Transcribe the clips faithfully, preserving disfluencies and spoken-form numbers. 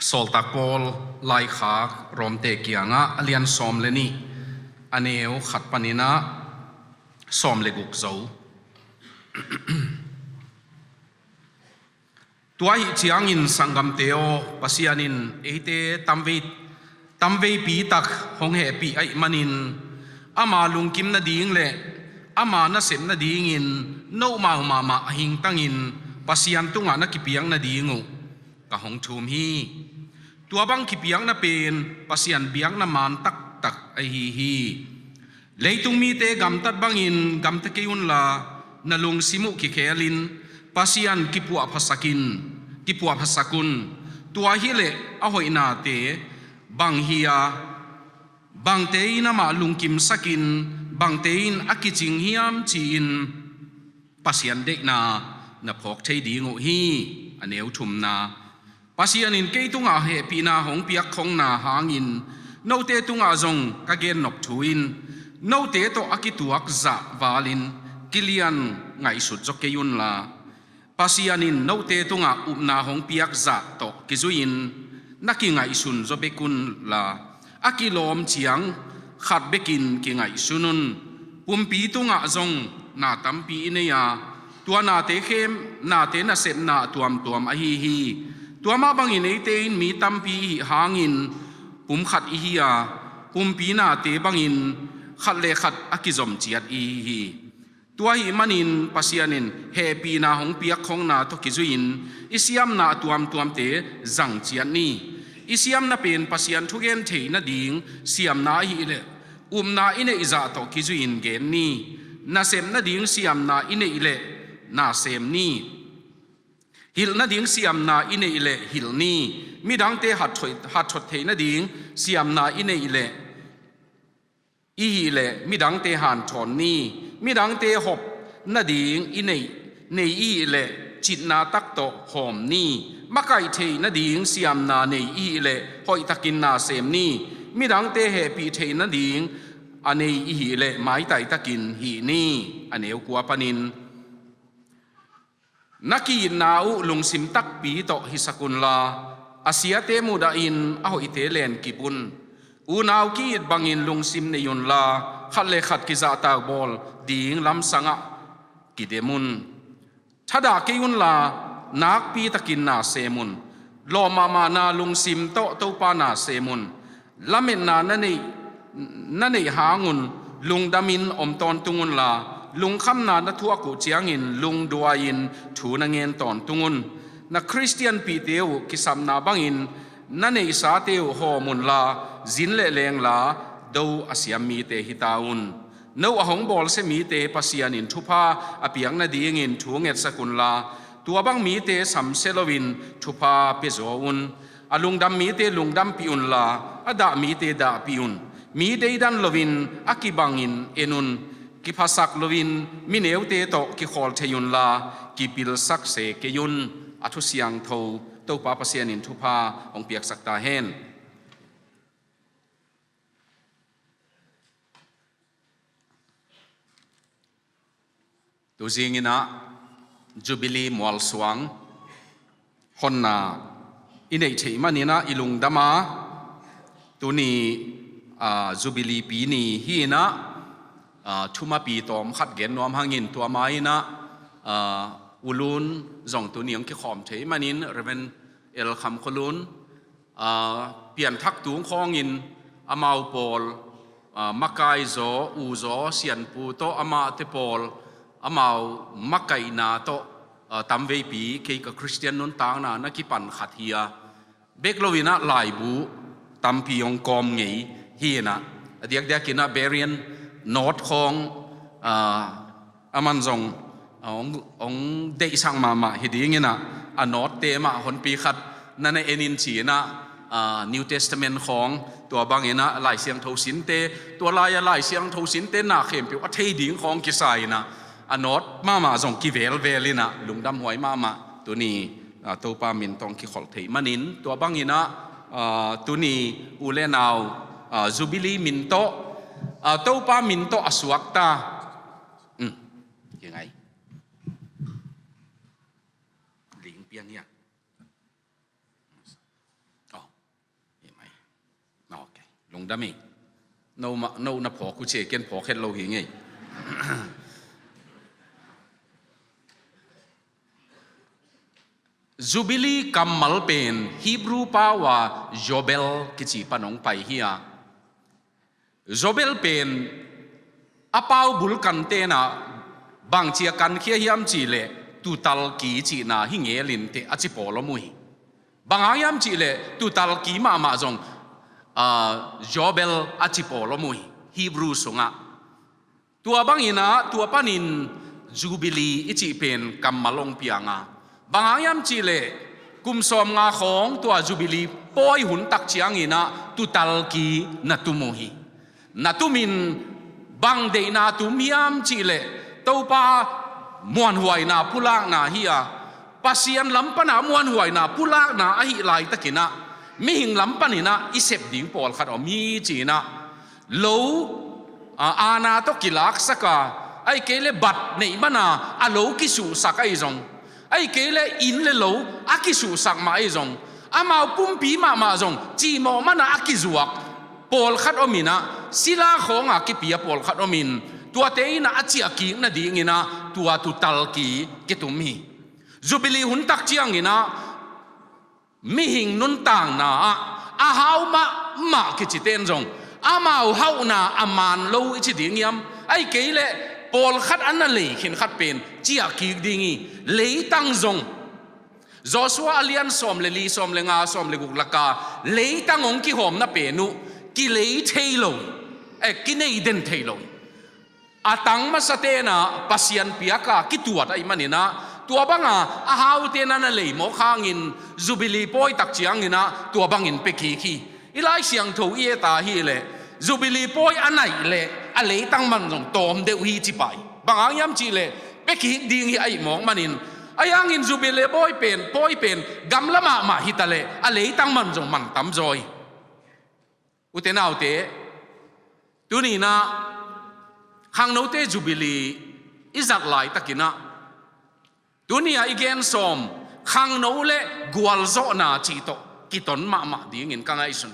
Sawltak Paul laikhak Rom te kiangah a lian sawm le nih, a neu khat panin ah sawm le guk zo. Tua ahih ciangin sanggamte aw, Pasian in eite tamvei, tamveipi tak hong hehpih ahih manin, ama lungkim nading le ama nasep nadingin note mahmah a hingtangin Pasian tungah na kipiak nading uh ka hong thum hi. Tua bang kipiakna pen Pasian biakna man taktak ahi hi. Leitung mite gamtat bangin gamta kei unla, na lungsim uh kikhelin Pasian kipuahphasakin, kipuahphasak un. Tua hileh a hoihnate bang hi a, bangte in amah lungkimsakin, bangte in a kicing hiam ci-in Pasian deihna na phawk thei ding uh hi. A neu thumna, Pasian in kei tungah hehpihna hong piakkhongna hangin note tungah zong ka gennop thu in, note tawh a kituak zah valin kilian ngaihsut zaw kei unla, Pasian in note tungah upna hong piak zah tawh kizui-in na kingaihsun zaw bek unla, a kilawm ciang khat bekin kingaihsun un. Pumpi tungah zong na tampi i nei a, tua nate khem, nate nasepna tuamtuam ahi hi. Tua mah bangin eite in mi tampi i hih hangin pum khat i hi a, pumpi nate bangin khat le khat a kizom ciat i hi hi. Tua ahih manin Pasian in hehpihna hong piakkhongna tawh kizui-in i siamna a tuamtuamte zang ciat ni. I siamna pen Pasian thugen theih nading siamna ahih leh upna i neih zah tawh kizui-in gen ni. Nasep nading siamna i neih leh na sem ni. Hilh nading siamna i neih leh hilh ni. Midangte hatthot, hatthot theih nading siamna i neih leh i hih leh midangte hanthawn ni. Midangte hop nading i neih, nei i hih leh citna tak tawh hawm ni. Makaih theih nading siamna nei i hih leh hoihtakin na sem ni. Midangte hehpih theih nading a nei i hih leh maitai takin hih ni. A neu kua panin, na ki-itna uh lungsim takpi tawh hisak unla, a siate mudahin a hoihte lenkip un. Unau ki-it bangin lungsim nei unla, khat le khat kizahtak bawl ding lamsangah kidem un. Thadah kei unla, nakpi takin na sem un. Lawh mahmahna lungsim tawh Topa na sem un. Lametna na neih, na neih hangun lungdamin om tawntung unla, lungkhamna na thuak uh ciangin lungduai-in thu na ngen tawntung un. Na Khristianpihte uh kisapna bangin na neihsate uh hawm unla, zin le lengla do a siam mite hi ta un. No a hong bawlsia mite Pasian in thupha a piak nadingin thu ngetsak unla, tua bang mite samsia loin thupha piazaw un. A lungdam mite lungdampih unla, a dah mite dahpih un. Mi deidan loin a kibangin en un. Kiphasak loin mi neute tawh kikhawl thei unla, kipilsak se kei un. A thu siangtho Topa Pasian in thupha hong piaksak ta hen. Tuzing in ah Jubilee mualsuang honna i neih theih manin ah i lungdam a, tuni, aa, Jubilee pi ni hi in ah, aa, thumapi tawm khat gen nuam hangin tua ma in ah, aa, U Lun zong tuni hong kikhawm theih manin Reverend L Kham Khua Lun, aa, pianthak tung khawngin amau pawl, aa, makaizaw, uzaw, sianpu tawh amahte pawl, amau makaihna tawh, aa, tamveipi kei ka Khristian nuntakna na kipan khat hi a, bek loin ah laibu tampi hong kawm ngei hi in ah, a diakdiakin ah Berean note khawng, aa, aman zong, a, hong, hong deihsak mahmah hi dingin ah, a note-te mah honpi khat na na en in ci in ah, a, New Testament khawng, tua bangin ah Lai Siangtho sinte, tua lai-a Lai Siangtho sinte na khempeuh a thei ding khawng kisa in ah, a note mahmah zong kivelvel in ah lungdamhuai mahmah. Tuni, a, Topa min tawh hong kikholh theih manin, tua bangin ah, a, tuni u le nau, a, Jubilee min tawh, a, Topa min tawh a suakta. Um, kingai. Ling pian hia. Oh, Dami. No ma, no na phawk uh ci e, ken phawk het lo hi ngei. Jubilee kammal pen Hebrew pau a Jobel kici pan hong pai hi a, Jobel pen a pau bul kan tenah bangci a kankhia hiam cihleh tuutalki cihna hi ngelin teh a ci pawl om uh hi. Bang hang hiam cihleh tuutalki mahmah zong, ah, Jobel a ci pawl om uh hi Hebrew sungah. Tua bangin ah, tua panin Jubilee i cih pen kammal hong piang a. Bang hang hiam cihleh kum sawmnga khawng tua Jubilee pawi hun tak ciangin ah tuutalki na tum uh hi. Na tumin bang deihna tum hiam cihleh Topa muanhuaina pulakna hi a, Pasian lam pana muanhuaina pulakna ahih laitakin ah mihing lam panin ah i sep ding pawlkhat om hi ci-in ah lo, a, aana tawh kilaksak a, ahih kei leh bat neih mana a lo kisuhsak ahi zong, ahih kei leh inn le lo a kisuhsak mah ahi zong, amau pumpi mahmah zong cimawh mana a kizuak pawlkhat om in ah, sila khawng a kipia pawlkhat om in, tuate in ah a ciahkik nadingin ah tua tuutalki kitum hi. Jubilee hun tak ciangin ah mihing nuntakna ah a hau mahmah kicite in zong amau hauhna a maan lo i ci ding hiam? Ahih kei leh pawlkhat a na lei khin khat pen ciahkik ding hi. Leitang zong Joshua a lian sawm le li, sawm le nga, sawm le guk laka leitang hong kihawmna pen uh kilei thei lo, eh, kinei den thei lo. A tang masa tenah Pasian piaka kituat ahih manin ah, tua banga a haute na na leimawk hangin Jubilee pawi tak ciangin ah tua bangin pia kik hi. I Lai Siangtho i et a hileh Jubilee pawi a naih leh a leitang man zong tawm deuh hi ci pah hi. Bang hang hiam cihleh pia kik ding hi ahih mawk manin, ahi hangin Jubilee pawi pen, pawi pen gamla mahmah hi taleh a leitang man zong man tamzaw hi. Ute naute, tuni-in ah khangnote Jubilee i zat laitakin ah, tuni-a i gen sawm khangno le gualzawhna cih tawh kiton mahmah dingin ka ngaihsun.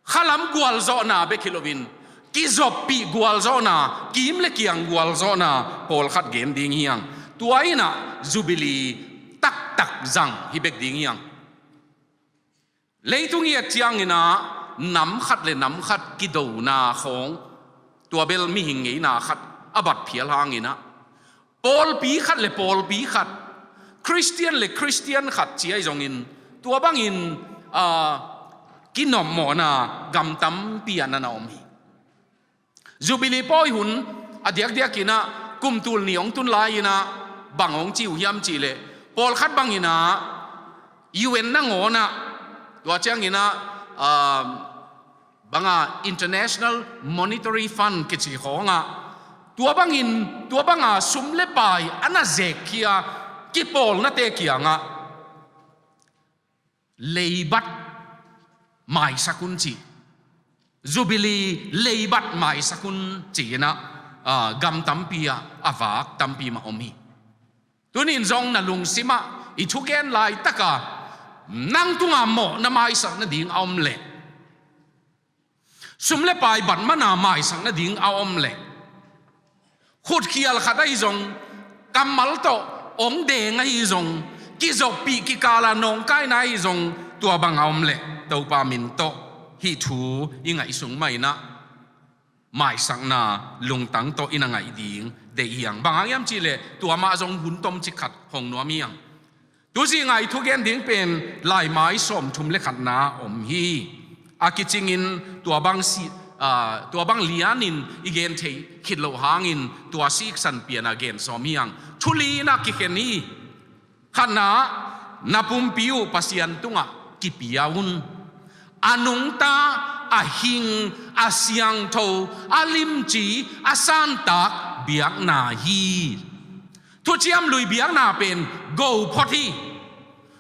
Khalam gualzawhna bek hi loin kizoppih gualzawhna, kim le kiang gualzawhna pawlkhat gen ding hi hang. Tua in ah Jubilee taktak zang hi bek ding hi hang. Leitung i et ciangin ah nam khat le nam khat kidona khawng, tua bel mihing ngeina khat a bat phial hangin ah, pawlpi khat le pawlpi khat, Khristian le Khristian khat ci ahi zongin, tua bangin, aa, kinawhmawhna gam tampi ah na na om hi. Jubilee pawi hun a diakdiakin ah kum tul nih hong tun lai-in ah bang hong ci uh hiam cihleh, pawlkhat bangin ah U N nangawn ah, tua ciangin ah, um, banga International Monetary Fund kici khawng ah, tua bangin, tua banga sum le pai a na zekkhia kipawlnate kiangah leibat maisak un ci, Jubilee leibat maisak un ci-in ah, aa, gam tampi ah a vak tampi mah om hi. Tuni-in zong na lungsimah i thugen laitaka nang tunga mawhna maisak nading a om leh, sum le pai bat mana maisak nading a om leh, khutkhial khat ahi zong, kammal tawh hong deng ahi zong, kizoppih kikala nawngkaina ahi zong, tua bang a om leh Topa min tawh hih thu i ngaihsung mah in ah maisakna lungtang tawh i na ngaih ding deih hi hang. Bang hang hiam cihleh tua mah zong hun tomcik khat hong nuam hi hang. Tuzing a i thugen ding pen laimai sawmthum le khatna om hi. A kicingin tua bang si, aa, tua bang lianin i gen thei khit loh hangin tua siksan pian a gen sawm hi hang. Thu li-in ah kikhen hi. Khatna, na pumpi uh Pasian tungah kipia un. A nungta, a hing, a siangtho, a limci, a santak biakna hi. Thuciam Lui biakna pen go phot hi,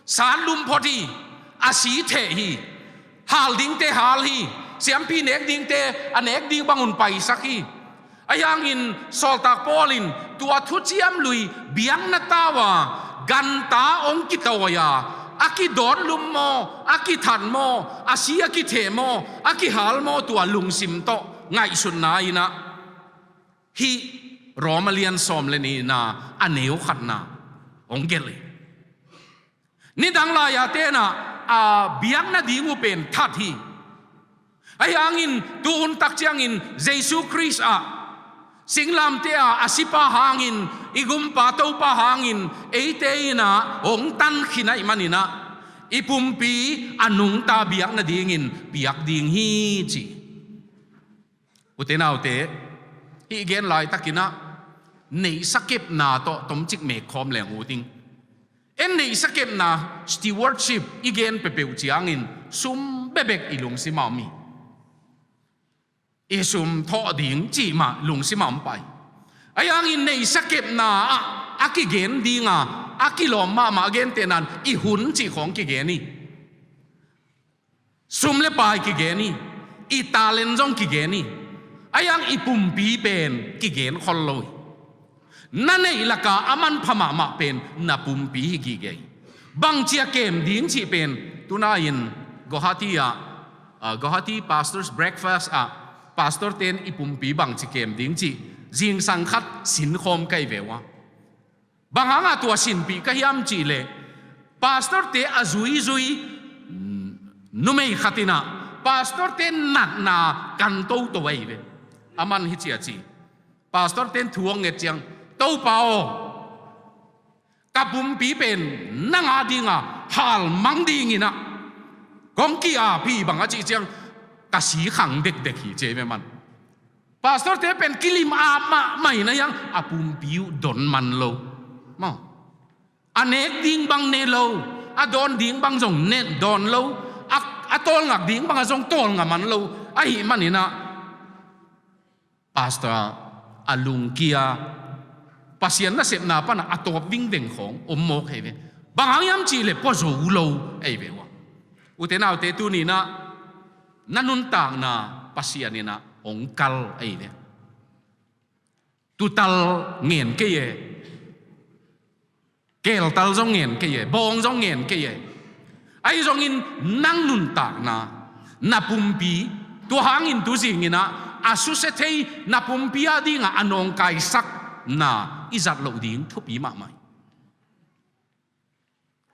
sanlum phot hi, a si theh hi, hal dingte hal hi, siampi nek dingte a nek ding bangun paisak hi. Ahi hangin Sawltak Paul in tua Thuciam Lui biakna tau a ganta hong kitawi a, A kidawt lum maw, a kithat maw, a si a kitheh maw, a kihal maw, tua lungsim tawh ngaihsutna in ah hih Rom a lian sawm le nihna a neu khatna hong gelh hi. Nidang lai-a te in ah a biak nading uh pen that hi. Ahi hangin tu hun tak ciangin Jesu Khrist ah singlamteh a a sipa hangin, i gumpa Topa hangin eite in ah hong tankhin ahih manin ah i pumpi a nungta biak nadingin piak ding hi ci. Ute naute, hih gen laitakin ah neihsa kepna tawh tomcik mekkhawm leng ut ing. En neihsa kepna, stewardship i gen peuhpeuh ciangin sum bekbek i lungsim ah om hi. I sum thawh ding cih mah lungsim ah om pah hi. Ahi hangin neihsa kepna ah a kigen ding a, a kilawm mahmah a gentehna in i hun cih khawng kigen hi. Sum le pai kigen hi, i talent zong kigen hi. Ahi hang i pumpi pen kigen khol lo hi. Na neih lakah a manpha mahmah pen na pumpi hi gige hi. Bangci a kem ding cih pen, tuna-in Guwahati ah, ah, Guwahati Pastors Breakfast ah pastorte in i pumpi bangci kem ding cih zingsang khat sinkhawm ka hi ve uh a. Bang hangah tua sinpih ka hiam cih leh, pastorte a zuizui, mm, numei khat in ah pastorte natna kan toto ahi ve. Aman hici a ci. Pastorte in thu hong nget ciang, "Topa aw, ka pumpi pen nang a dinga halmang dingin ah kong ki-ap hi," bang a cih ciang, "Ka si khang dekdek hi," ci hi ve aman. Pastorte pen kilim ap mahmah in, ahi hang a pumpi uh don man lo. Maw. A nek ding bang ne lo, a dawn ding bang zong ne dawn lo, a, a tawlngak ding bang a zong tawlnga man lo. Ahih manin ah pastor a lungkia, Pasian nasepna pan a tawp vingveng khawng om mawk hi ve. Bang hang hiam cih leh pua zo lo ahi ve uh a. Ute naute, tuni-in ah na nuntakna Pasian in ah hong kal ahi ve. Tutal ngen kei e. Keltal zong ngen kei e. Bawng zong ngen kei e. Ahi zongin nang nuntakna, na pumpi, tua hangin tuzingin ah a susia thei, na pumpi a dingah a nawngkaisakna i zat loh ding thupi mahmah hi.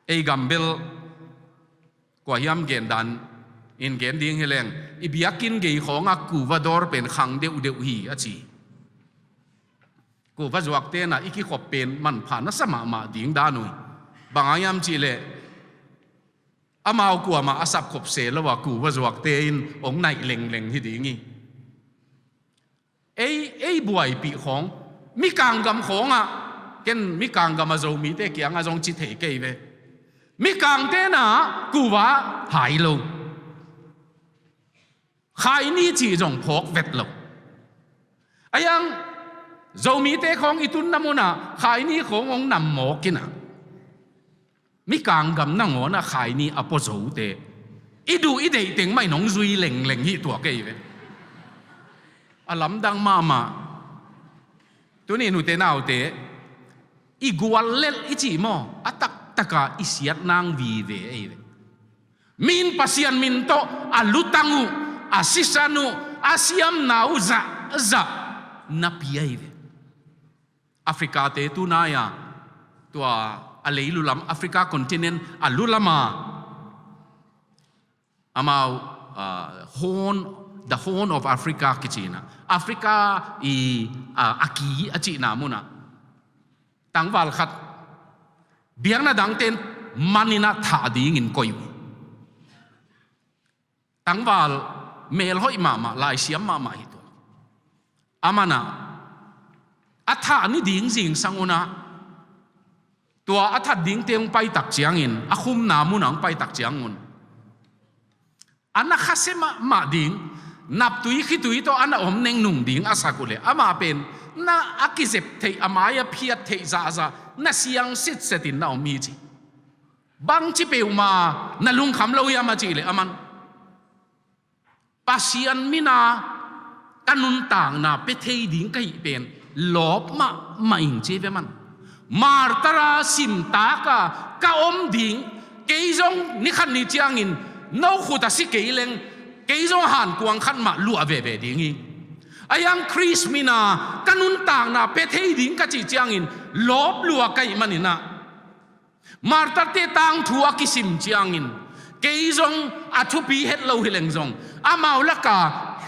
Ei gam bel kua hiam gen dan in gen ding hi leng, i biakinn gei khawngah kuva dawr pen khang deuhdeuh hi a ci. Kuva zuakte in ah i kikhop pen manpha na sa mahmah ding dan uh hi. Bang hang hiam cih leh, amau kuamah a sapkhop se lo a, kuva zuakte in hong naih lengleng hi ding hi. Ei, ei buaipih khawng, mikang gam khawngah, ken mikang gam a Zomite kiangah zong ci thei kei ve. Mikangte in ah kuva hai lo. Khaini cih zong phawk vet lo. Ahi hang Zomite khawng i tunna munah khaini khawng hong nam mawk in ah, mikang gam nangawnah khaini a pua zote i duh i deih teng mah in hong zui lengleng hi tuak ahi ve. A lamdang mahmah. Tuni-in ute naute, i guallelh i cih maw, a taktaka i siat nang vive ahi ve. Mi in Pasian min tawh a lutang uh, a sisan uh, a siamna uh zahzah na pia ahi ve. Africa-te tunai-a, tua a leilu lam, Africa continent a lu lama, amau, ah, Horn, the Horn of Africa kici-in ah, Africa i, ah, a ki a cihna munah tangval khat, biakna dangte in man in ah thah dingin koih uh. Tangval melhoih mahmah, laisiam mahmah hi tua. Aman ah a thah ni ding zingsang un ah, tua a that dingte hong paitak ciangin, a khumna munah hong paitak ciangun, a na khasia mahmah ding, naptui khitui tawh a na om nengnung ding a sak uh leh, amah pen na a kizep theih, a mai a phiat theih zahzah na siang sitsetin na om hi ci. Bangci peuhmah na lungkham lo hiam a cih leh, aman Pasian min a ka nuntakna pia thei ding ka hih pen lawp mahmah ing ci ve aman. Martar a simtak a ka om ding, Kei zong ni khat ni ciangin no khut a si kei leng, kei zong hankuang khat mah luah veve ding hi. A hiang Khrist mina ka nuntakna pia thei ding ka cih ciangin lawp lua ka hih maninah, martarte tangthu a kisim ciangin kei zong a thupi het lo hi leng zong amau laka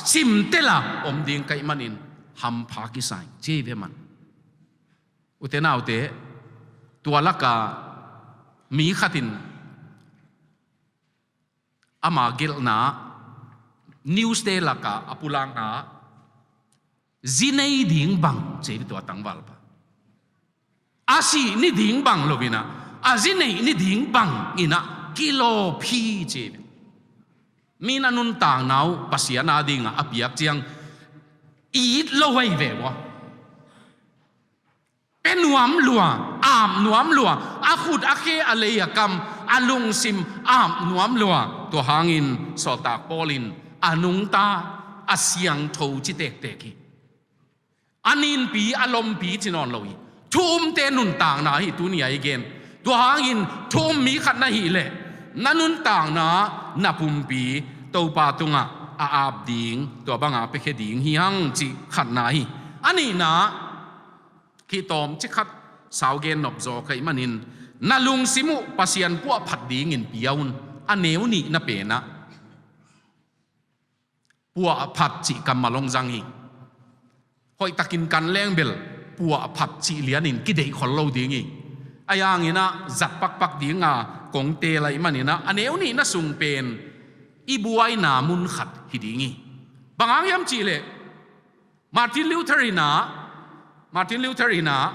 simtela om ding ka hih manin hampha kisai ci hi ve man. Ute naute, tua laka mi khatin ama gelhna newste laka a pulakna, zi nei ding bang ci hi ve tua tangvalpa. A sih ni ding bang lo inah, a zi neih ni ding bang inah kilawp hi ci hi ve. Mi na nuntakna uh Pasian a dingah a piak ciang it lo ahi ve ua. Pe nuam lua, ap nuam lua, a khut a khe a lei a kam, a lungsim ap nuam lua. Tua hangin sawltak Paul in a nungta a siangtho ci tektek hi. A ninpi a lompi ci nawn lo hi. Thu umte nuntakna hi tuni a i gen. Tua hangin thu um mi khat na hih leh na nuntakna na pumpi Topa tungah a ap ding, tua banga piakhia ding hi hang cih khatna hi. A nihna, khitawm ci khat sau gen nop zaw ka hih manin, na lungsim uh Pasian puahphat dingin pia un. A neu nihna penah puahphat cih kammal hong zang hi. Hoihtakin kan leng bel puahphat cih lianin kideih khol lo ding hi. A hianginah zat pakpak dinga kong teel ahih maninah a neu nihna sung pen i buaina mun khat hi ding hi. Bang hang hiam cihleh Martin Luther inah, Martin Luther inah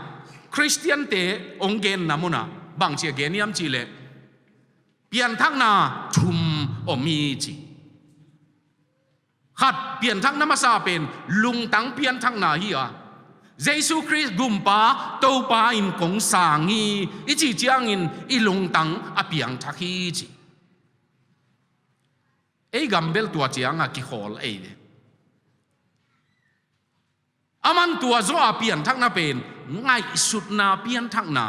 Khristiante hong genna munah bangci a gen hiam cihleh, pianthakna thum om hi ci. Khat, pianthakna masa pen lungtang pianthakna hi a, Jesu Khrist Gumpa Topa in kong sang hi i cih ciangin i lungtang a piangthak hi ci. Ei gam bel tua cianga kikhawl ei ve. A man tua zawh a pianthakna pen ngaihsutna pianthakna,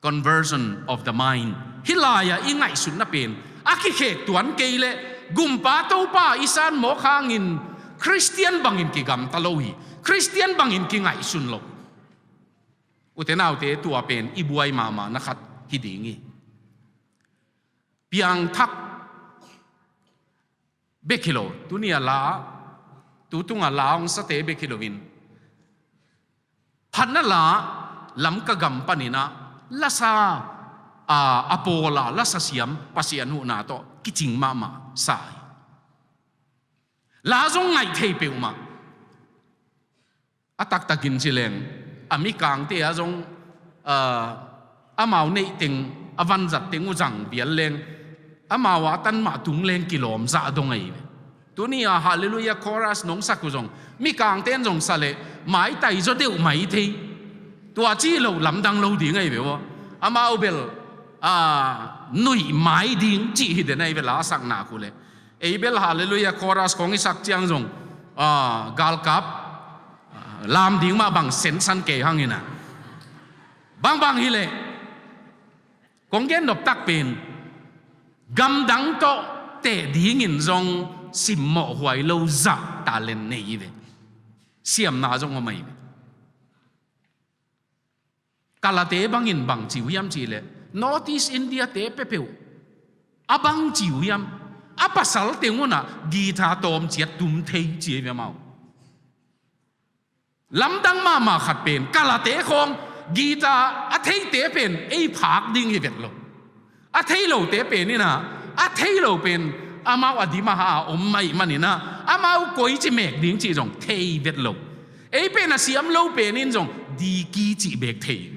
conversion of the mind. Hih lai-ah i ngaihsutna pen a kikhek tuan kei leh Gumpa Topa i san mawk hangin Khristian bangin kigamta lo hi. Khristian bangin kingaihsun lo. Ute naute, tua pen i buai mahmahna khat hi ding hi. Piangthak bek hi lo, tuni a la, tu tunga la hong sate bek hi loin, phatna la Lamka gam paninah lasa a, a pawla lasa siam Pasian huhna tawh kicing mahmah sa hi. La zong ngaih thei peuhmah. A taktakin ci leng, a mikangte ah zong, ah, amau neih teng, a vanzat teng uh zang vial leng, amau a tan mah tung leng kilawm zah dong ahi ve. Tuni a Hallelujah Chorus nong sak uh zong, mikangte in zong sa leh maitai zaw deuh mai thei. Tua ci loh lamdang lo ding ahi ve aw. Amau bel, ah, nuih mai ding cih hi den ahi ve, la sakna uh leh. Ei bel Hallelujah Chorus kong i sak ciang zong, ah, galkap, ah, lam ding mah bang sensan kei hang inah. Bangbang hileh kong gen noptak pen gamdang tawh teh dingin zong simmawh huai lo zah talent nei hi ve. Siamna zong om ahi ve. Kalate bangin bang ci uh hiam cihleh, North East India te peuhpeuh a bang ci uh hiam, a pasal teng unah guitar tawm ciat tum thei ci hi ve amau. Lamdang mahmah khat pen, Kalate khawng guitar a theite pen ei phak ding hi vet lo. A thei lote pen inah, a thei lo pen amau a dim a ha a om mah ahih maninah, amau koici mek ding cih zong thei vet lo. Ei pen a siam lo pen in zong diki cih bek thei.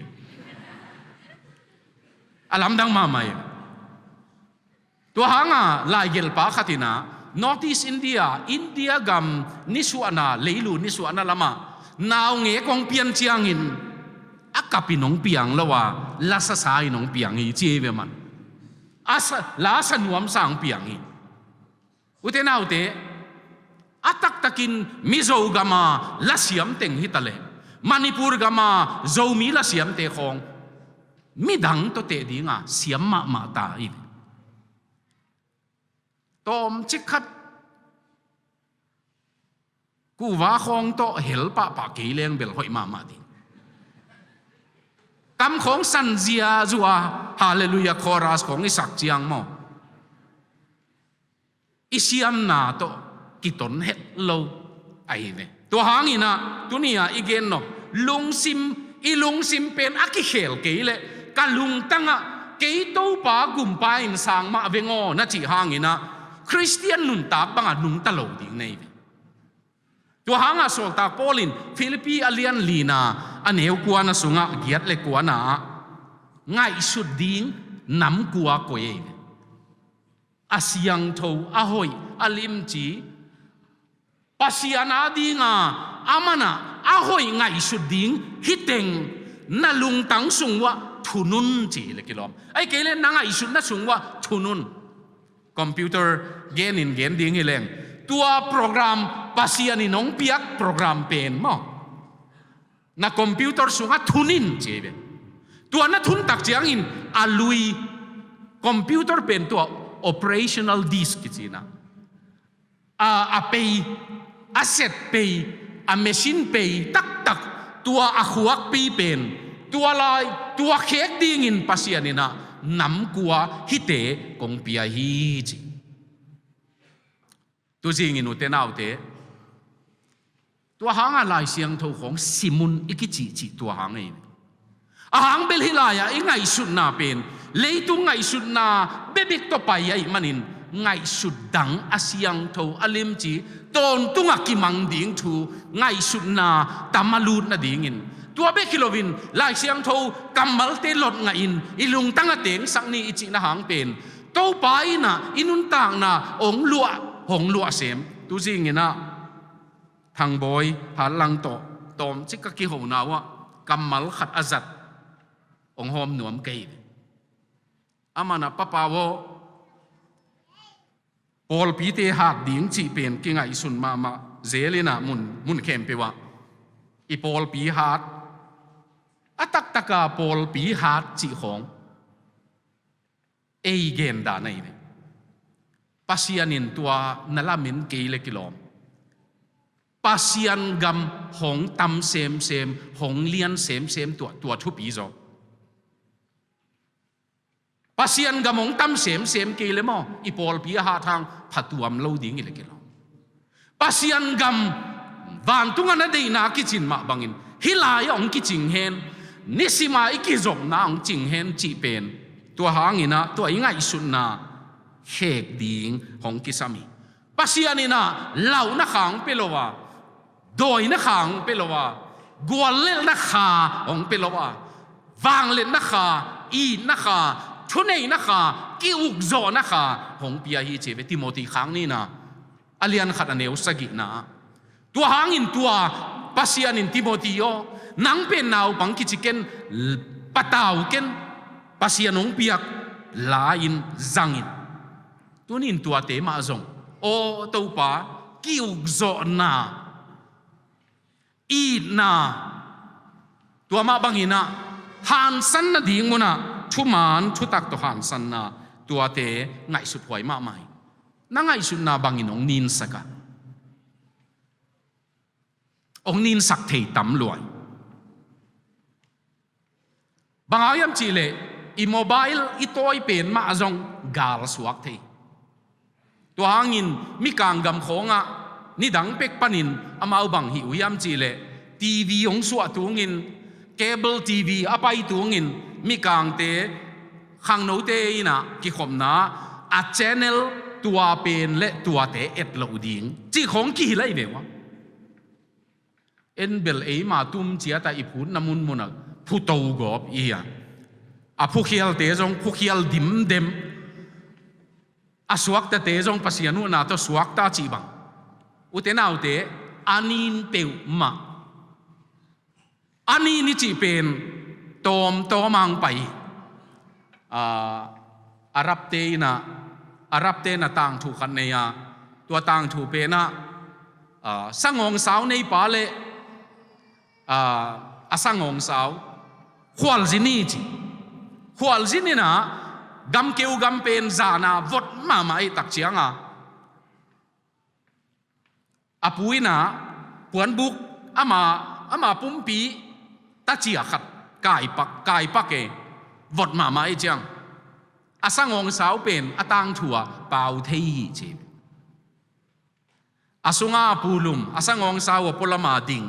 A lamdang mahmah hi. Tua hanga laigelhpa khat inah North East India, India gam nisuahna, leilu nisuahna lamah naungek hong pian ciangin a kapin hong piang lo a, la sasa in hong piang hi ci hi ve man. A sa, la sa nuamsa hong piang hi. Ute naute, a taktakin Mizo gama lasiam teng hitaleh, Manipur gama Zomi lasiamte khawng midang tawh teh dinga siam mahmah ta hi. tawmcik khat kuva khawng tawh hel pahpah kei leng bel hoih mahmah ding. Kam khawng sanzia zua Hallelujah chorus khawng i sak ciang maw, i siamna tawh kiton het lo ahi ve. Tua hanginah tuni-ah i gen nop lungsim, i lungsim pen a kikhel kei leh ka lungtangah kei Topa gumpa in sang mah veng aw na cih hanginah Khristian nuntak bangah nungta lo ding nei ve. Tua hangah sawltak Paul in Philippi a lian lina a neu kuana sungah giat le kuana ah ngaihsut ding nam kua koi ei ve. A siangtho, a hoih, a limci, Pasian a dinga a manah a hoih ngaihsut ding hi teng na lungtang sung uah thunun ci le kilawm. Ai kei le na ngaihsutna sung uah thunun. Computer gen in gen ding hi leng, tua program, Pasian in hong piak program pen maw, na computer sungah thunin ci ve. Tua na thun tak ciangin a lui, computer pen tua operational disk kici na, a, a pei, a set pei, a machine pei taktak, tua a khuakpi pen, tua lai, tua khek dingin Pasian inah nam kua hite kong pia hi ci. Tuzingin ute naute, tua hangah Lai Siangtho khawng simun i kicihcih tua hang ei. A hang bel hih lai-ah i ngaihsutna pen leitung ngaihsutna bebek tawh pai ahih manin ngaihsut dang a siangtho a limci tawntungah kimang ding thu ngaihsutna tam a lut nadingin, tua bek hi loin Lai Siangtho kammalte lot ngahin i lungtang a tengsak ni i cihna hang pen Topa inah i nuntakna hong luah, hong luah sem. Tuzinginah Thangbawi Hatlang tawh tawmcik ka kihona uah kammal khat a zat hong hawm nuam kei. Amanah papa aw, pawlpite hat ding cih pen kingaihsun mahmah zel inah mun, mun khempeuh ah i pawlpi hat, a taktaka pawlpi hat cih khawng ei gen dan ahi ve. Pasian in tua na lamen kei le kilawm. Pasian gam hong tam semsem, hong lian semsem tua, tua thupi zaw. Pasian gam hong tam semsem kei le maw, i pawlpi a hat hang phatuam lo ding hi le kilawm. Pasian gam vantungah na deihna kicin mah bangin hih lai-ah hong kicing hen, nisima i kizopna hong cing hen cih pen tua hanginah tua i ngaihsutna khek ding hong kisam hi. Pasian inah lauhna kha hong pia lo a, dawina kha hong pia lo a, guallelhna kha hong pia lo a, vangliatna kha, itna kha, thuneihna kha, ki-ukzawhna kha hong pia hi ci ve. Timoti khang nihna a lian khat a neu sagihna ah. Tua hangin tua Pasian in Timoti aw, nang pen naupang kici ken, patau ken, Pasian hong piak la-in zangin. Tunin tuate mah zong aw Topa, ki-ukzawhna, itna, tua mah banginah hansan nading munah thuman thutak tawh hansanna, tuate ngaihsut huai mahmah hi. Na ngaihsutna bangin hong ninsak a, hong ninsak thei tam lua hi. Bang hang hiam cihleh i mobile i tawi pen mah zong gal suak thei. Tua hangin mikang gam khawngah nidang pek panin amau bang hih uh hiam cihleh TV hong suah tungin, cable TV a pai tungin mikangte, khangnote inah kikhopna a channel tua pen le tuate et loh ding cih khawng kihilh ahi ve uh a. En bel eima tum ciatah i phutna munmunah phuto gawp i hi a, a phukhialte zong phukhial dimdem, a suaktate zong Pasian huhna tawh suakta cih bang. Ute naute, a nin peuhmah, a nin i cih pen tawmtawm ang pai. A, Arabte inah, Arabte na tangthu khat nei a, tua tangthu penah, a, sangawngsau neipa le, a, a sangawngsau khualzin hi ci. Khualzin inah gamkeu gam pen zana vot mahmah ahih tak cianga A pu in ah puanbuk ama, ama pumpi tacia khat kaipak, kaipak e, vot mahmah e ciang, a sangawngsau pen a tangthu ah pau thei hi ci. A sungah a pu lum, a sangawngsau a pualama ding.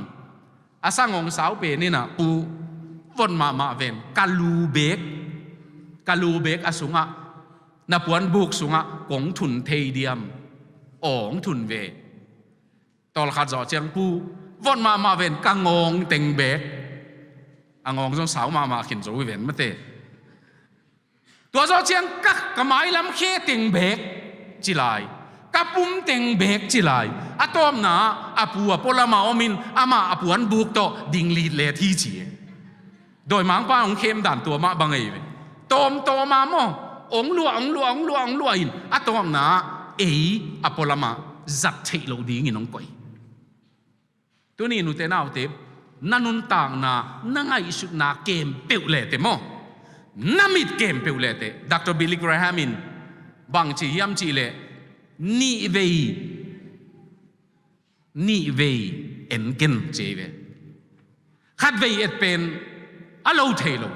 A sangawngsau pen in ah, "Pu, vot mahmah ven, ka lu beek, ka lu beek a sungah, na puanbuk sungah kong thun thei diam? Awng thun ve." Tawlkhat zawh ciang, "Pu, vot mahmah ven, ka ngawng teng beek." A ngawng zong sau mahmah khin zo hi ven mate. Tua zawh ciang, "Ka, ka mailam khe teng beek," ci lai. "Ka pum teng beek," ci lai. A tawpna ah a pu a pualama om in, amah a puanbuk tawh ding litlet hi ci e. Dawimangpa hong khem dan tua mah bang ei ve. Tawmtawm a maw, hong luah, hong luah, hong luah, hong luah in, a tawpna ah ei a pualama zat theih loh dingin hong koih. Tuni nute naute, na nuntakna, na ngaihsutna kem peuh le teh maw, na mit kem peuh le teh, Doctor Billy Graham in bang ci hiam cih leh, "Nih vei, nih vei en ken," ci ei ve. Khat vei et pen a lo thei lo.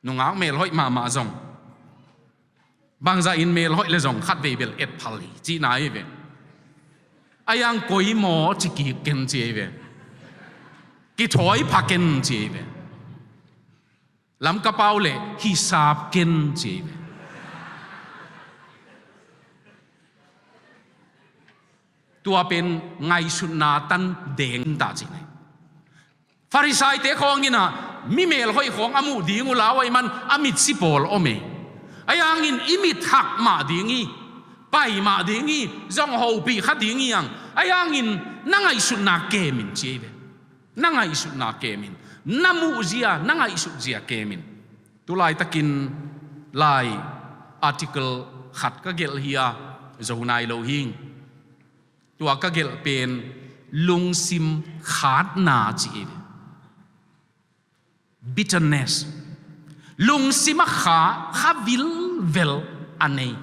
Nungak melhoih mahmah zong, bangzah in melhoih le zong khat vei bel et phal hi cihna hi ve. A yang, "Koi maw ci kik ken," ci ei ve. "Kithawi pha ken," ci ei ve. "Lamka pau le hisap ken," ci ei ve. Tua pen ngaihsutna tan deng ta cih nei. Farisaite khawng in ah mi melhoih khawng a muh ding uh lau ahih man a mitsi pawl om e. Ahi hangin i mit hak mah ding hi, pai mah ding hi, zong hopih kha ding hi hang. Ahi hangin na ngaihsutna kem in ci ei ve. Na ngaihsutna kem in. Na muhzia, na ngaihsutzia kem in. Tulaitakin lai article khat ka gelh hi a, zo nai lo hing. Tua ka gelh pen lungsim khatna ci hi. Bitterness. Lungsim a kha, kha vilvel a nei.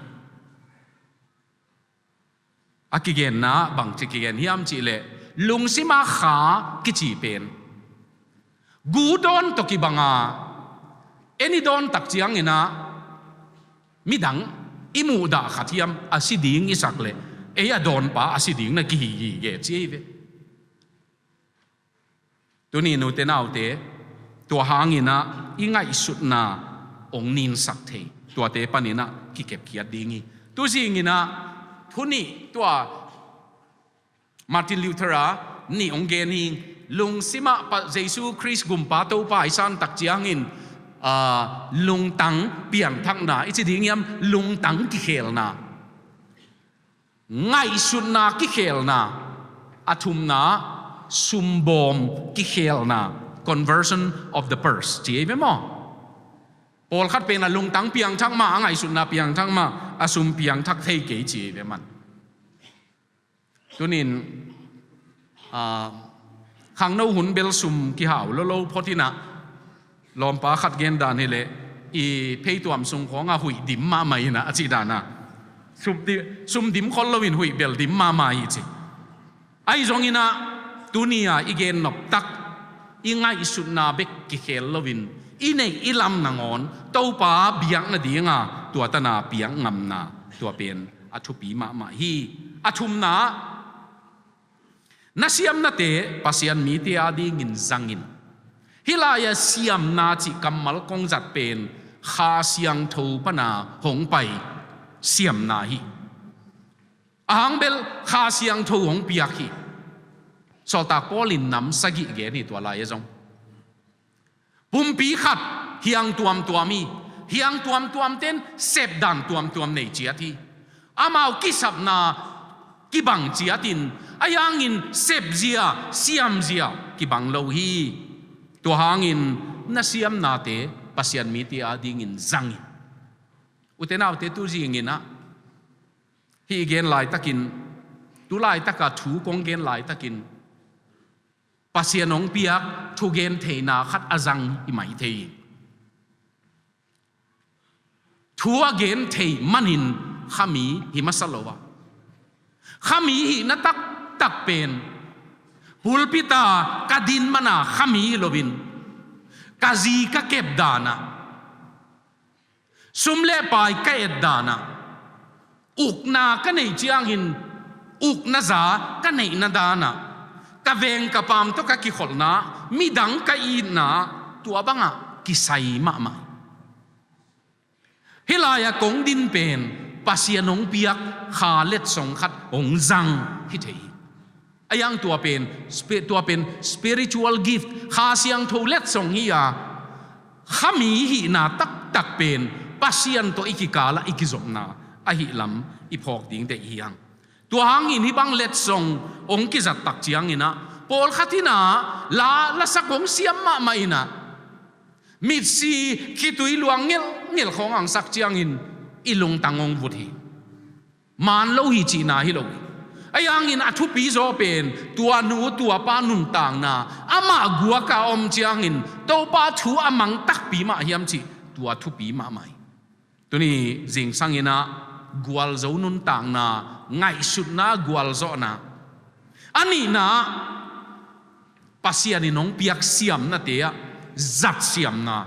A kigenna bangci kigen hiam cih leh, lungsim a kha kici pen gu dawn tawh kibang a, en i dawn tak ciangin ah midang i muhdah khat hiam a si ding i sak leh, ei a dawnpa a si ding na kihi gige ci hi ve. Tuni nute naute, tua hangin ah i ngaihsutna hong ninsak thei, tuate panin ah kikepkhiat ding hi. Tuzingin ah thu nih, tua Martin Luther a nih hong gen hi. Lungsim ah pa, Jesu Khrist Gumpa Topa i san tak ciangin, aa, lungtang piangthakna i ci ding hiam, lungtang kikhelna. Ngaihsutna kikhelna. A thumna, sumbawm kikhelna, conversion of the purse ci hi ve maw. Pawlkhat pen a lungtang piangthak mah, a ngaihsutna piangthak mah, a sum piangthak thei kei ci hi ve man. Tunin, aa, khangno hun bel sum kihau lolo phot in ah, lawmpa khat gen dan hi leh, i pheituam sung khawng a huih dim mahmah in ah, a cih dan a. Sum di-, sum dim khol loin huih bel dim mahmah hi ci. Ahi zongin ah, tuni a i gen nop tak, i ngaihsutna bek kikhel loin, i neih i lam nangawn Topa biak nadinga tua tan a piak ngamna, tua pen a thupi mahmah hi. A thumna, na siamnate Pasian mite adingin zang in. Hih lai-a siamna cih kammal kong zat pen Kha Siangtho pan a hong pai siamna hi. A hang bel Kha Siangtho hong piak hi. Sawltak Paul in nam sagih gen hi tua lai-ah zong. Pumpi khat hiang tuamtuam hi. Hiang tuamtuamte in sepdan tuamtuam nei ciat hi. Amau kisapna kibang ciatin, ahi hangin sepzia, siamzia kibang lo hi. Tua hangin na siamnate Pasian mite adingin zang in. Ute naute, tu zingin ah, hih gen laitakin, tu laitaka thu kong gen laitakin, Pasian hong piak thugen theihna khat a zang hi mai thei hi. Thu a gen thei manin khami hi masa lo a, khami hihna tak tak pen pulpit a ka din mana khami hi loin, ka zi ka kep dan ah, sum le pai ka et dan ah, ukna ka neih ciangin ukna za ka neihna dan ah, ka veng ka paam tawh ka kikholhna, midang ka itna, tua bangah kisai mahmah hi. Hih lai-ah kong din pen Pasian hong piak kha letsong khat hong zang hi thei hi. A yang tua pen, spi-, tua pen spiritual gift, Kha Siangtho letsong hi a, khami hihna taktak pen Pasian tawh i kikal ah i kizopna ahih lam i phawk ding deih hi hang. Tua hangin hih bang letsong hong kizat tak ciangin ah, pawlkhat in ah la, lasak hong siam mahmah in ah, mitsi khitui luang ngelhngelh khawng hong sak ciangin i lungtang hong vut hi. Maan lo hi cihna hi lo hi. Ahi hangin a thupi zaw pen tua nu tua pa nuntakna, amah guak a om ciangin Topa thu a mang takpi mah hiam cih, tua thupi mahmah hi. Tuni zingsang in ah gualzo nuntakna, ngaihsutna, gualzawhna. A nihna, Pasian in hong piak siamnate ah zat siamna.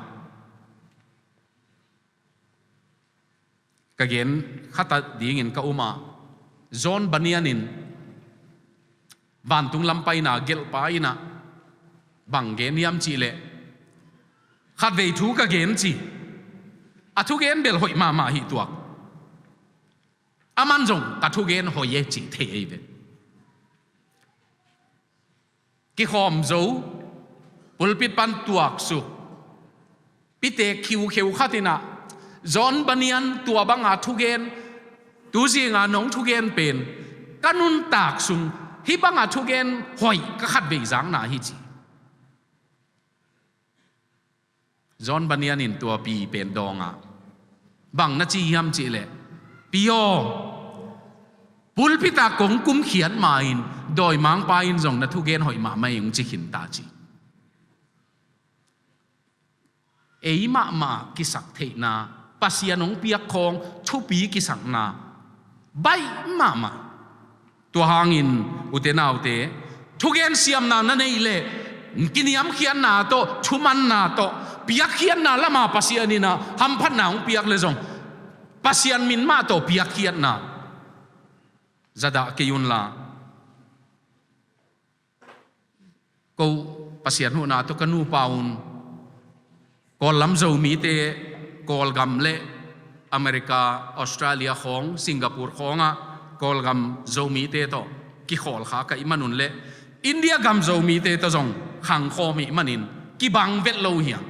Ka gen khat a dingin ka um a, John Bunyan in vantung lam paina gelhpa in ah bang gen hiam cih leh, khatvei thu ka gen ci, a thugen bel hoih mahmah hi tuak. Aman zong ka thugen hoih e cih thei ei ve. Kikhawm zo, pulpit pan tuaksuk, pitek khiukheu khat in ah, John Bunyan tua banga thugen, tu zinga nong thugen pen ka nuntak sung hih banga thugen hoih ka khatvei zakna hi ci. John Bunyan in tua pi pen dawng a, bang na ci hiam cih leh, "Pi aw, pulpit ah kong kumkhiat ma-in dawimangpa in zong na thugen hoih mahmah ing," ci khin ta ci. Ei mahmah kisak theihna, Pasian hong piak khawng thupi kisakna baih mahmah. Tua hangin, ute naute, thugen siamna na neih leh, kiniamkhiatna tawh, thumanna tawh, piakkhiatna lama Pasian in ah hamphatna hong piak leh zong, Pasian min mah tawh piakkhiatna zadah kei unla. Ko Pasian huhna tawh ka nupa un, Kawllam Zomite, Kawlgam le America, Australia khawng, Singapore khawngah Kawlgam Zomite tawh kikhawl kha ka hih manun le India gam Zomite tawh zong khangkhawm hih manin kibang vet lo hiam?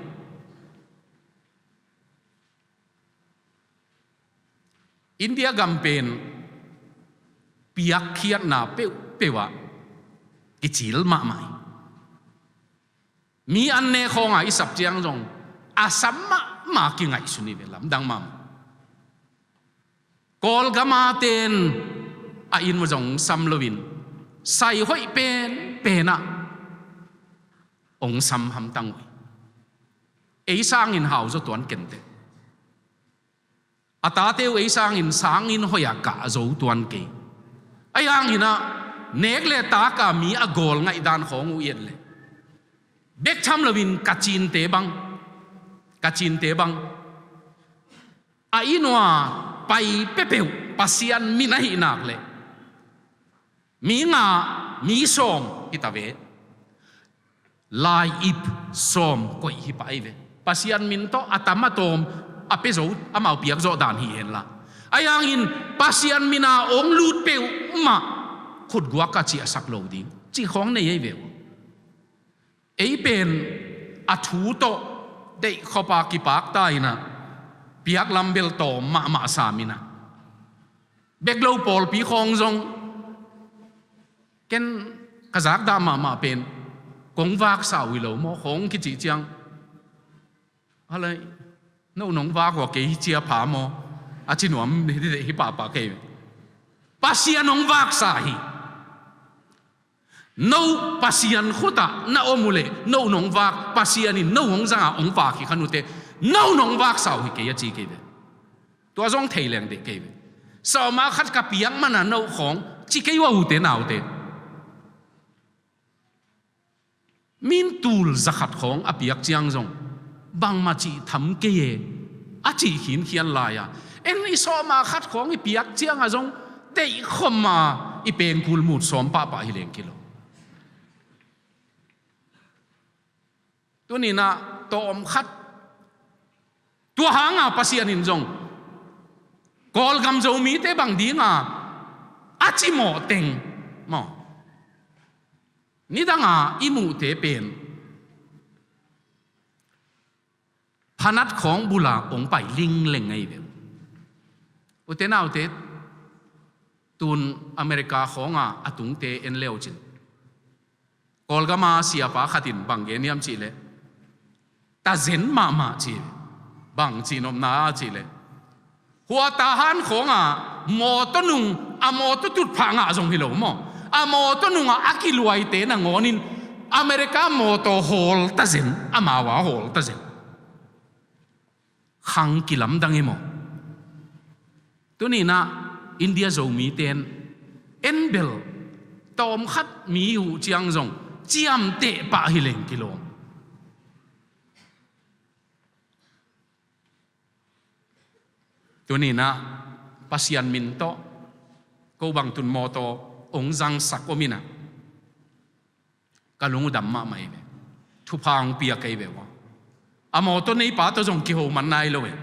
India gam pen piakkhiatna peuhpeuh ah kicil mahmah hi. Mi an ne khawnga i sap ciang zong a sam mahmah kingaihsun hi ve, lamdang mahmah. Kawlgam a ten a inn uh zong sam loin sai hoih penpen ah hong sam hamtang uh hi. Ei sangin hau zaw tuan kenteh. A tate uh ei sangin sanginn hoih ah kah zo tuan kei. Ahi hangin ah nek le tak a mi a gawl ngaihdan khawng uh i et leh bek tham loin ka cinte bang, ka cinte bang a inn uh a pai peuhpeuh Pasian min ahih nak leh mi nga, mi sawm hi ta ve. Lai-ip sawm koih hi pah ahi ve. Pasian min tawh a tam a tawm a pia zo, amau piak zawh dan hi henla. Ahi hangin Pasian min a hong lut peuhmah khutguak a ciahsak lo ding cih khawng nei ahi ve uh. Ei pen a thu tawh deih khop a kipakta in ah piak lam bel tawm mahmah sam in ah, bek lo pawlpi khawng zong ken ka zakdah mahmah pen kong vaksa uh hi lo maw khawng kicih ciang, a lai, no nong vak uh a, kei hi cia pha maw, a ci nuam hi, hi pahpah kei. Pasian hong vaksa hi. No Pasian khut ah na om uh leh no nong vak, Pasian in no hong zang a hong vak hi kha nuam teh, no nong vaksa uh hi kei a ci kei ve. Tua zong thei leng deih kei ve. Sawm a khat ka piak man a no khawng ci kei uh a, ute naute. Min tul zakhat khawng a piak ciang zong bangmah cih tham kei e, a cih khinkhian lai-a, en i sawhmah khat khawng i piak ciangah zong deihkhawm a i pengkul mut sawm pahpah hi leng kilo. Tuninah tawmkhat tua hanga Pasian in zong Kawlgam Zomite bang dinga a cimawh teng maw, nidanga i muhte pen phanat khawng bula hong pai lingleng ngei ve. Ute naute, tun America khawnga a tungte en leucin, Kawlgama siapa khatin bang gen hiam cihleh, tazen mahmah ci. Bang cihnopna a cihleh, hua Tahan khawnga mawtaw nung, a mawtaw tutphah ngah zong hi lo maw, a mawtaw nunga a kiluaite nangawnin America mawtaw hawl tazen, amau a hawl tazen. Khang kilamdang hi maw? Tuninah India Zomite en bel tawmkhat mi uh ciang zong ciamteh pah hi leng kilawm. Tuninah Pasian min tawh ko bang tun mawtaw hong zangsak om inah ka lung uh dam mahmah hi ve. Thupha hong pia kei ve ua. A mawtaw neipa tawh zong kiho man nai lo e.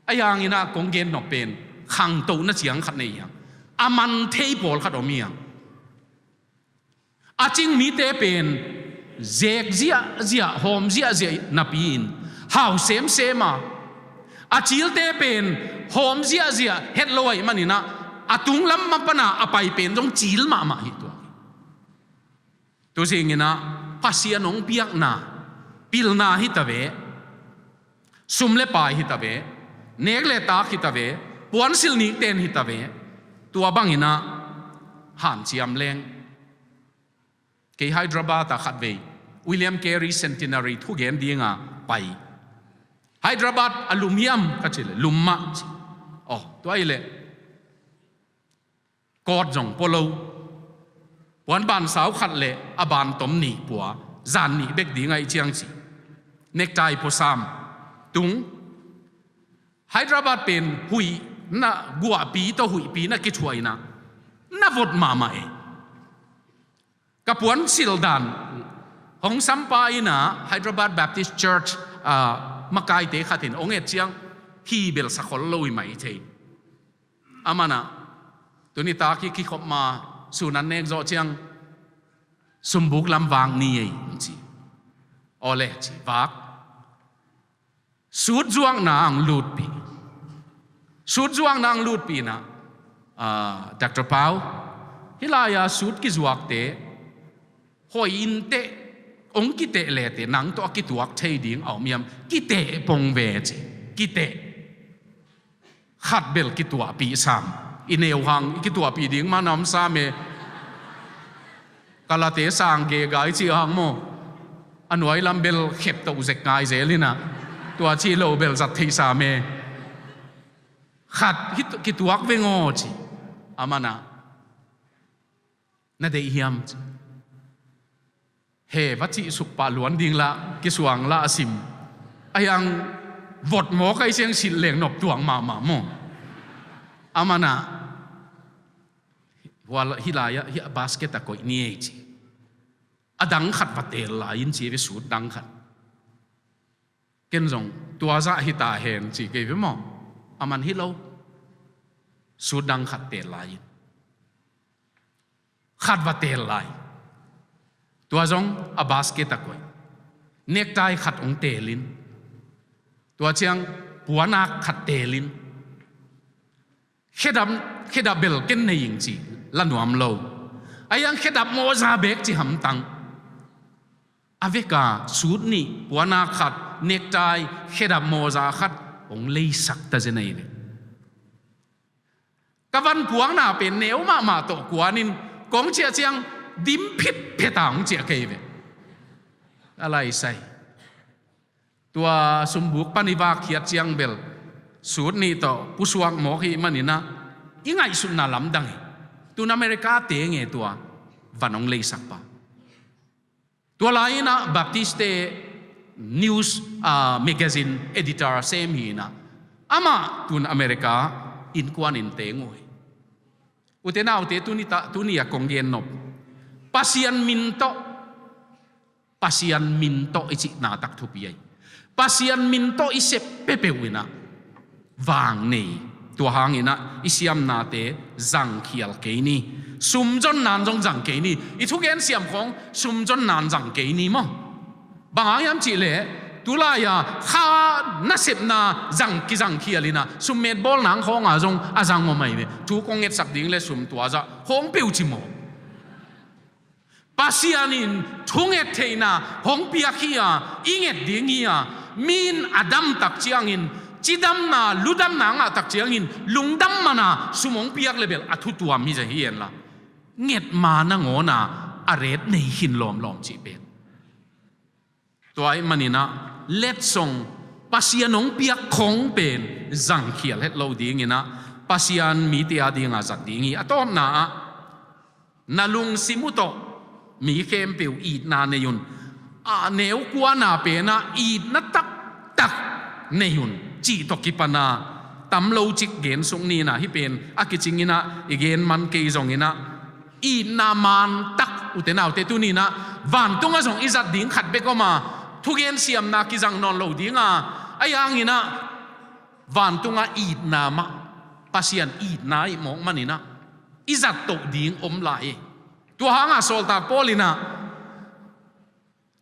A hianginah kong gen nop pen khangtohna ciang khat nei hiang, a man thei pawlkhat om hiang. A cing mite pen zek ziahziah, hawm ziahziah napi-in hau semsem a, a cilte pen hawm ziahziah het lo ahih maninah a tunglam mapana a pai pen zong cil mahmah hi tuak hi. Tuzinginah Pasian hong biakna pilna hi ta ve, sum le pai hi ta ve, nek le tak hi ta ve, puansilh nikten hi ta ve, tua banginah hanciam leng. Kei Hyderabad ah khatvei William Carey Centenary thugen dinga pai. Hyderabad a lum hiam ka cih leh lum mah ci. Oh, tua ahih leh coat zong pua lo. Puan bansau khat le a bantom nih pua, zan nih bek ding ahih ciang ci. Necktie pua sam tung. Hyderabad pen huih na guahpi tawh huihpi na kithuah inah na vot mahmah e. Ka puansilh dan hong sampa inah Hyderabad Baptist Church, ah, makaite khatin hong et ciang hi bel sakhol lo hi mai thei. Amanah tuni tak hi kikhop ma sun an nek zawh ciang sumbuk lam vak ni ei ci. Awle ci vak. Suit zuakna ang lutpi. Suit zuakna ang lutpi inah, ah, Doctor Pau, hih lai-a suit kizuakte hoih inteh, hong kiteh leteh nang tawh a kituak thei ding a om hiam? Kiteh pong ve ci. Kiteh. Khat bel kituahpih sam. I neu hang i kituahpih ding man a om sam e. Kalate sang gegai cih hang maw, a nuai lam bel khep toh zek ngai zel inah, tua cih lo bel zat theih sam e. Khat hih kituak veng aw ci. Amanah na deih hiam ci. He va cih suk pah luan ding lah kisuang lah a sim. A hiang vot mawk a i siang silh leng nop tuang mahmah maw. Amanah hua hih lai-ah hih a basket a koih ni ei ci. A dang khat va teel lai-in ci ve, suit dang khat. Ken zong tua zah hi ta hen ci kei ve maw. A man hi lo. Suit dang khat teel lai-in khat va teel lai. Tua zong a basket a koih. Necktie khat hong teelin, tua ciang puanak khat teelin, khedap, khedap bel ken nei ing ci la nuam lo. A hiang khedap mawza bek ci hamtang. A veka suit nih, puanak khat, necktie, khedap mawza khat hong leisak ta zen ahi ve. Ka van puakna pen neu mahmah tawh kuanin kong ciah ciang dim phitphet a hong ciah kei ve. A laisai. Tua sumbuk pan i vak khiat ciang bel suit nih tawh pusuak mawk hi maninah i ngaihsutna lamdang hi. Tun America te nge tua van hong leisak pa. Tua lai-in ah Baptist te news, ah, magazine editor sem hi-in ah, amah tun America innkuan in teng uh hi. Ute naute, tuni ta, tuni a kong gen nop, Pasian min tawh, Pasian min tawh i cihna tak thupi ahi. Pasian min tawh i sep peuhpeuh in ah vang nei. Tua hangin ah i siamnate zangkhial kei ni. Sum zon nan zong zang kei ni. I thugen siam khawng sum zon nan zang kei ni maw. Bang hang hiam cih leh, tulai-a kha nasepna zang kizangkhial in ah summet bawl nang khawng a zong a zang om ahi ve. Thu kong ngetsak ding le sum tua zah khawng peuh ci maw. Pasian in thunget theihna hong piak hi a, i nget ding hi a, mi in a dam tak ciangin, cidamna, ludamna ngah tak ciangin, lungdam man a sum hong piak le bel a thu tuam hi zia hi en la. Nget ma nangawn a a ret nei khin lawmlawm cih pen. Tua ahih manin ah letsong Pasian hong piak khong pen zangkhial het lo dingin ah Pasian mite a dinga zat ding hi. A tawpna ah, na lungsim uh tawh mi khempeuh itna nei un. A neu kuana pen ah itna taktak nei un cih tawh kipan a tam lo cik gen suk ni in ah, hih pen a kicingin ah i gen man kei zongin ah, itna man tak, ute naute, tuni in ah vantungah zong i zat ding khat bek om a, thugen siamna kizang nawn lo ding a, ahi hangin ah vantungah itna mah, Pasian itna i mawk manin ah i zat toh ding om lai hi. Tua hangah sawltak Paul in ah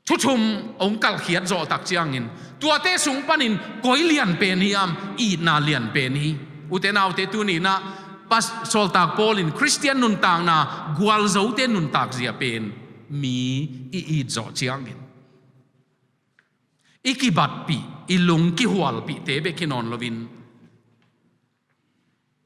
thu thum hong kalkhiat zawh tak ciangin, tuate sung panin koi lian pen hiam? Itna lian pen hi. Ute naute, tuni in ah Pas-, sawltak Paul in Khristian nuntakna gualzote nuntakzia pen mi i it zawh ciangin, i kibatpih, i lung kihualpihte bek hi nawn loin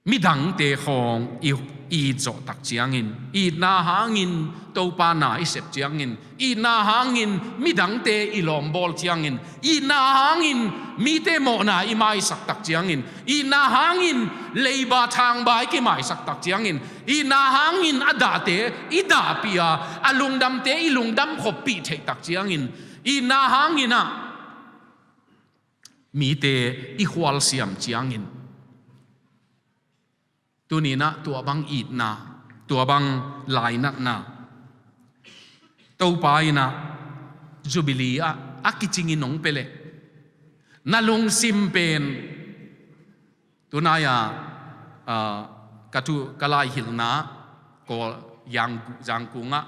midangte khawng i, i it zawh tak ciangin, itna hangin Topa na i sep ciangin, itna hangin midangte i lawmbawl ciangin, itna hangin mite mawhna i maisak tak ciangin, itna hangin leiba thangba i kimaisak tak ciangin, itna hangin a dahte i dahpih a, a lungdamte i lungdam khoppih theih tak ciangin, itna hangin ah mite i khualsiam ciangin, tuni in ah tua bang itna, tua bang lainatna Topa in ah Jubilee ah a kicingin hong pia leh, na lungsim pen, tunai-a, ah, ka thu, ka laihilhna, Kawl, Yang, Yangon ah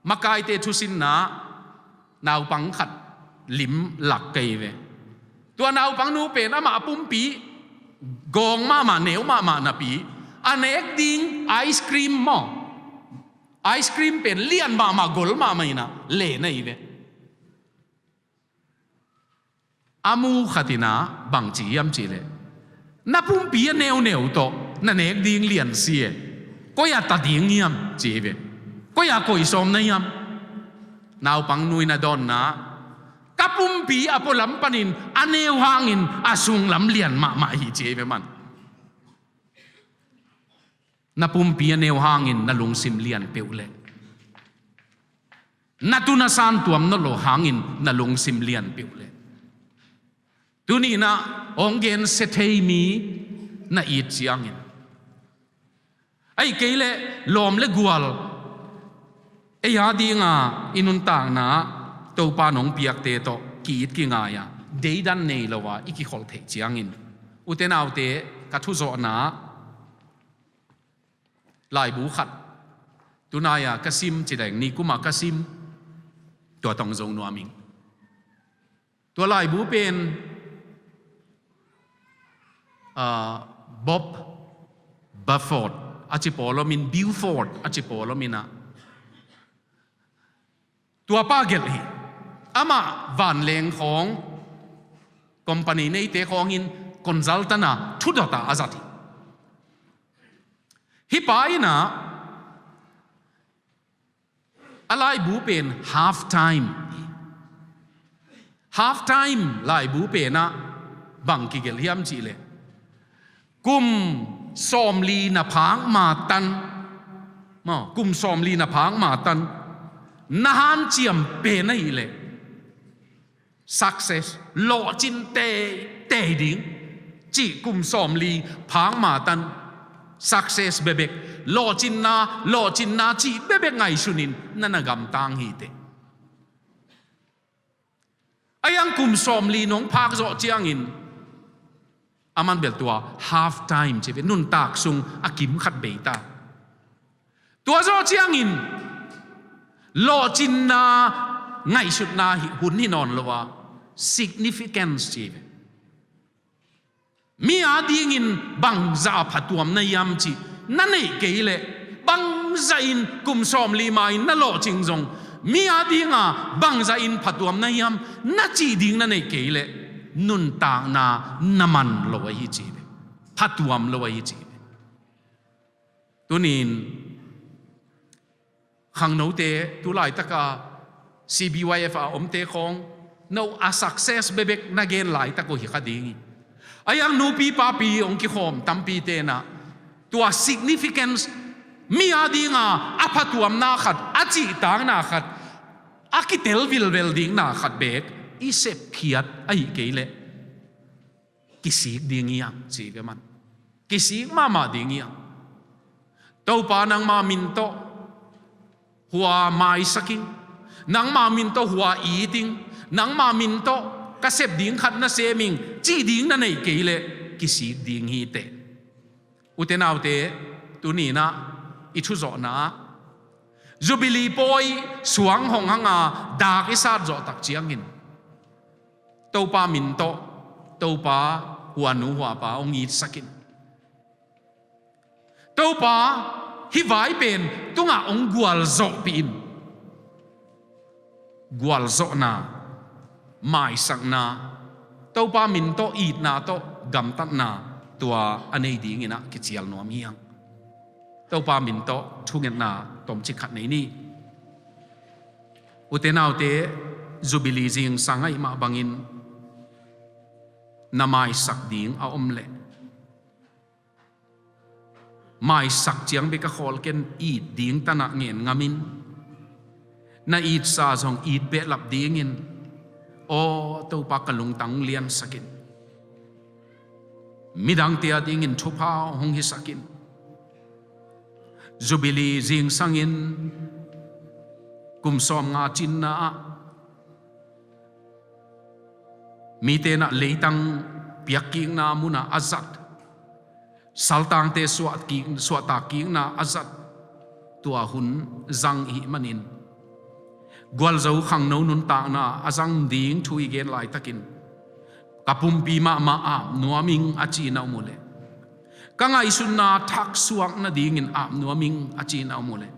makaite thusinna naupang khat lim lak ka hi ve. Tua naupangnu pen amah pumpi gawng mahmah, neu mahmah napi, a nek ding ice cream maw, ice cream pen lian mahmah, gol mahmah in ah le na hi ve. A mu khat in ah bang ci hiam cih leh, na pumpi a neuneu tawh na nek ding lian si e, koi-ah ta ding hiam ci hi ve. Koi-ah koih sawm na hiam? Naupangnu in a dawnna, ka pumpi a pualam panin a neu hangin a sunglam lian mahmah hi ci hi ve man. Na pumpi a neu hangin na lungsim lian peuh leh, na tun a san tuam nawn lo hangin na lungsim lian peuh leh, tuni in ah hong gensia thei mi na it ciangin, ahih kei leh lawm le gual, ei a dinga i nuntakna ah Topa in hong piakte tawh ki-it kingai a, deidan nei lo a i kikholh theih ciangin, ute naute, ka thuzawhna laibu khat, tunai-a ka sim ci deng, nikum a ka sim, tua tawh hong zo nuam ing. Tua laibu pen, ah, Bob Buford a ci pawl om in, Buford a ci pawl om in ah, tua pa gelh hi. Amah vanleng khawng, company neite khawng in consultant a thudot a a zat hi. Hih pa in ah a laibu pen Half Time hi. Half Time laibu pen ah bang kigelh hiam cih leh, kum sawmli na phak ma tan, maw, kum sawmli na phak ma tan, na hanciam pen ahih leh success, lawhcin teitei ding cih kum sawmli phak matan success bekbek, lawhcinna, lawhcinna cih bekbek ngaihsunin na na gamtang hi teh. Ahi hang kum sawmli nong phak zawh ciangin, aman bel tua half time ci ve, nuntak sung a kim khat bei ta. Tua zawh ciangin lawhcinna ngaihsutna hi, hun hi nawn lo a, significance ci ve. Mi adingin bangzah a phatuam na hiam cih na neih kei leh, bangzah in kum sawmli ma-in na lawhcing zong, mi adinga bangzah in phatuam na hiam na cih ding na neih kei leh, nuntakna na man lo ahi ci ve. Phatuam lo ahi ci ve. Tunin khangnote, tu laitaka C B Y F a omte khawng, no a success bekbek na gen laitak uh hi kha ding hi. Ahi hang nupi papi hong kikhawm tampi tenah tua significance, mi adinga a phatuamna khat, a cihtakna khat, a kitel vilvel dingna khat bek i sepkhiat ahih kei leh kisik ding hi hang ci ve man. Kisik mahmah ding hi hang. Topa, nangma min tawh hua maisak ing, nangma min tawh hua it ing, nangma min tawh ka sep ding khat na sem ing cih ding na neih kei leh kisik ding hi teh. Ute naute, tuninah i thuzawhna ah Jubilee pawi suang hong hanga dak i sat zawh tak ciangin Topa min tawh, Topa huanu huapa hong itsak in. Topa hih vai pen tungah hong gualzawhpih in. Gualzawhna, maisakna, Topa min tawh itna tawh gamtatna, tua a nei dinginah kicial nuam hi hang. Topa min tawh thungetna tomcik khat nei ni. Ute naute, Jubilee zingsang ahih mah bangin na maisak ding a om leh, maisak ciang bek a khawl ken, it ding tanah ngen ngamin, na itsa zong it behlap dingin, aw Topa, ka lungtang liansak in. Midangte adingin thupha hong hisak in. Jubilee zingsangin kum sawmnga cinna ah mite na leitang piakkikna munah a zat, saltangte suahkik, suahtakkikna a zat, tua hun zang ihih manin, gualzo khangno nuntakna a zang ding thu i gen laitakin, ka pumpi mahmah ap nuam ing a ci na om uh leh, ka ngaihsutna thaksuak nadingin ap nuam ing a ci na om uh leh,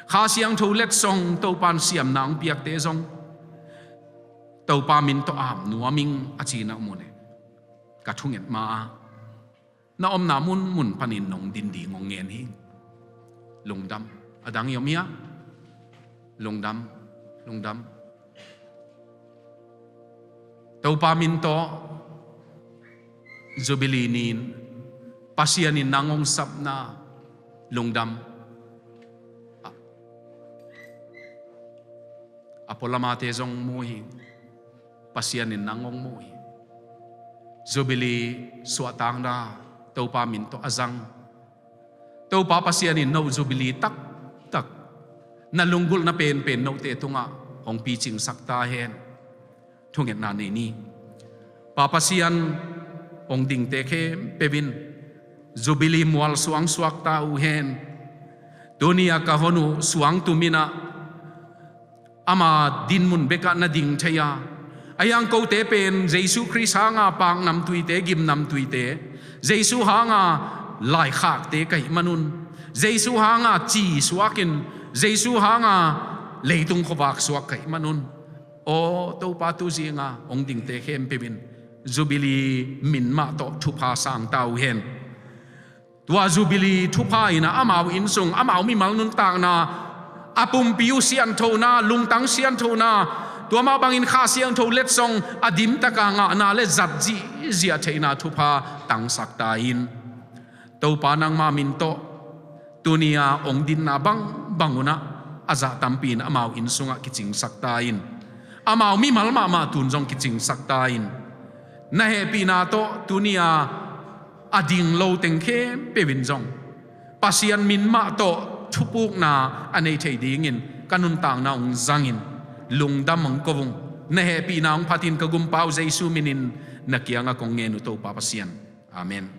Kha Siangtho letsong Topan siamna hong piakte zong Topa min tawh ap nuam ing a ci na om uh leh, ka thunget ma-ah na omna munmun panin nong din ding hong ngen hi. Lungdam. A dang i om hia? Lungdam. Lungdam. Topa min tawh Jubilee ni-in Pasian in nang hong sapna, lungdam. A, a pualamate zong mu hi. Pasian in nang hong mu hi. Jubilee suahtakna Topa min tawh a zang. Topa Pasian in no Jubilee taktak, na lunggulhna penpen note tungah hong picingsak ta hen. Thungetna nei ni. Pa Pasian, hong dingte khempeuh in Jubilee mual suang suak ta uh hen. Tuni-a ka hon uh suang tum in ah, ama dinmun bekah na ding thei a, a hiang kote pen Jesu Khrist hanga paknamtuite, gimnamtuite, Jesu hanga laikhakte ka hih manun, Jesu hanga ci suakin, Jesu hanga leitung khuavak suak ka hih manun, aw Topa, tu zinga hong dingte khempeuh in Jubilee min mah tawh thupha sang ta uh hen. Tua Jubilee thupha in ah amau innsung, amau mimal nuntakna, a pumpi uh sianthona, lungtang sianthona, tua mah bangin Kha Siangtho letsong a dimtaka ngahna le zat zihziah theihna thupha tangsak ta in. Topa, nangma min tawh tuni-a hong dinna bangbang un ah a zah tampi in amau inn sungah kicingsak ta in. Amau mimal mahmah tun zong kicingsak ta in. Na hehpihna tawh tuni-a a ding lo teng khempeuh in zong Pasian min mah tawh thupukna a nei thei dingin ka nuntakna hong zangin lungdam hong ko ung. Na hehpihna hong phatin ka gumpa uh Jesu minin na kiangah kong ngen uh Topa Pasian. Amen.